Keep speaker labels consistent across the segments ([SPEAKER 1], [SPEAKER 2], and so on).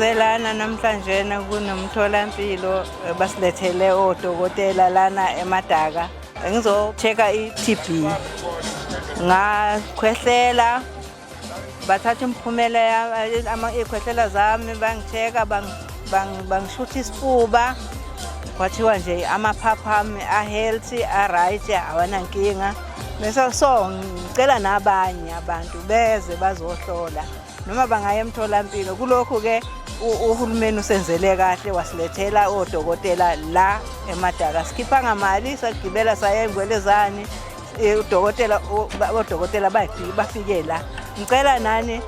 [SPEAKER 1] Ngize lana namhlanje kunomtholampilo, basilethele odokotela lana eMadaka. Ngizo-check-a i-TB. Ngakhwehlela, bathatha imiphumela iy'khwehlela zami, bangi-check-a, bangishutha isifuba. Kwathiwa nje amaphaphu ami a-healthy, a-right, awanankinga. Bese so ngicela nabanye abantu beze bazohlola noma bangaya emtholampilo. Kulokhu-ke uhulumeni usenzele kahle, wasilethela odokotela la eMadaka. Sikhiphanga mali, sagibela saya eNgwelezane, udokotela odokotela bafike la. Ngicela nani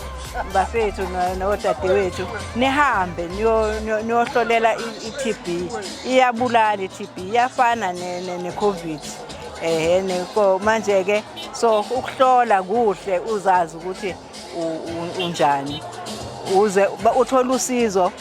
[SPEAKER 1] bafethu nodadewethu nihambe niyohlolela i-TB. Iyabulala i-TB, iyafana ne-COVID. Ehhe, manje-ke so ukuhlola kuhle, uzazi ukuthi unjani, uze uthole usizo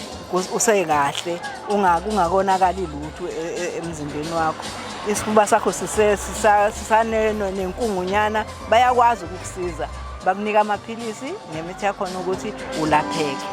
[SPEAKER 1] usekahle, kungakonakali lutho emzimbeni wakho. Isifuba sakho sisanenkungunyana, bayakwazi ukukusiza, bakunika amaphilisi nemithi yakhona ukuthi ulapheke.